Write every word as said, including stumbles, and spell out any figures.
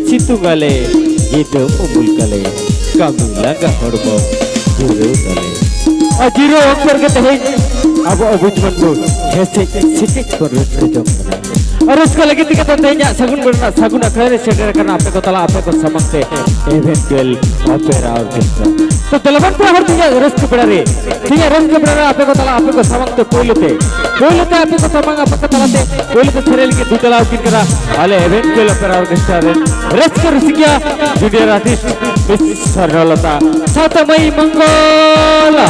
ᱥᱤᱛᱩᱝ ᱟᱞᱮ, ᱧᱤᱫᱟᱹ ᱩᱢᱩᱞ ᱠᱟᱞᱮ, ᱠᱟᱹᱢᱤ ᱞᱟᱸᱜᱟ ᱦᱚᱲᱢᱚ ᱡᱤᱨᱟᱹᱣ ᱛᱟᱞᱮ᱾ ᱟᱨ ᱡᱤᱨᱟᱹᱣ ᱚᱠᱛᱚ ᱨᱮᱜᱮ ᱛᱮᱦᱮᱧ ᱟᱵᱚ ᱟᱵᱚ ᱡᱩᱣᱟᱹᱱ ᱵᱚ ᱦᱮᱸᱥᱮᱡ ᱥᱮᱪᱮᱫ ᱠᱚ ᱨᱟᱹᱥᱠᱟᱹ ᱡᱚᱝ ᱠᱟᱱᱟ᱾ ᱟᱨ ᱨᱟᱹᱥᱠᱟᱹ ᱞᱟᱹᱜᱤᱫ ᱛᱮᱜᱮ ᱛᱚ ᱛᱮᱦᱮᱧᱟᱜ ᱥᱟᱹᱜᱩᱱ ᱵᱮᱲᱟ ᱨᱮᱱᱟᱜ ᱥᱟᱹᱜᱩᱱ ᱟᱠᱷᱲᱟ ᱨᱮ ᱥᱮᱴᱮᱨ ᱟᱠᱟᱱᱟ ᱟᱯᱮ ᱠᱚ ᱛᱟᱞᱟ ᱟᱯᱮ ᱠᱚ ᱥᱟᱢᱟᱝ ᱛᱮ ᱮᱵᱷᱮᱱ ᱜᱮᱞ ᱚᱯᱮᱨᱟ ᱚᱨᱠᱮᱥᱴᱨᱟ᱾ ᱛᱚ ᱫᱮᱞᱟ ᱵᱚᱱ ᱯᱮᱲᱟ ᱦᱚᱲ ᱛᱮᱦᱮᱧᱟᱜ ᱨᱟᱹᱥᱠᱟᱹ ᱵᱮᱲᱟ ᱨᱮ, ᱛᱮᱦᱮᱧᱟᱜ ᱨᱟᱹᱥᱠᱟᱹ ᱵᱮᱲᱟ ᱨᱮ ᱟᱯᱮ ᱠᱚ ᱛᱟᱞᱟ ᱟᱯᱮ ᱠᱚ ᱥᱟᱢᱟᱝ ᱛᱮ ᱯᱳᱭᱞᱳ ᱛᱮ, ᱯᱳᱭᱞᱳ ᱛᱮ ᱟᱯᱮ ᱠᱚ ᱥᱟᱢᱟᱝ ᱟᱯᱮ ᱠᱚ ᱛᱟᱞᱟ ᱛᱮ ᱯᱳᱭᱞᱳ ᱛᱮ ᱥᱮᱨᱮᱧ ᱞᱟᱹᱜᱤᱫ ᱫᱩ ᱛᱟᱞᱟ ᱩᱠᱤᱞ ᱠᱟᱱᱟ ᱟᱞᱮ ᱮᱵᱷᱮᱱ ᱜᱮᱞ ᱚᱯᱮᱨᱟ ᱚᱨᱠᱮᱥᱴᱨᱟ ᱨᱮᱱ ᱨᱟᱹᱥᱠᱟᱹ ᱨᱩᱥᱤᱠᱟ ᱡᱩᱱᱤᱭᱟᱨ ᱟᱨᱴᱤᱥᱴ ᱢᱤᱥ ᱥᱚᱨᱱᱚᱞᱚᱛᱟ ᱥᱟᱶᱛᱮ ᱢᱟᱹᱭ ᱢᱚᱝᱜᱚᱞᱟ᱾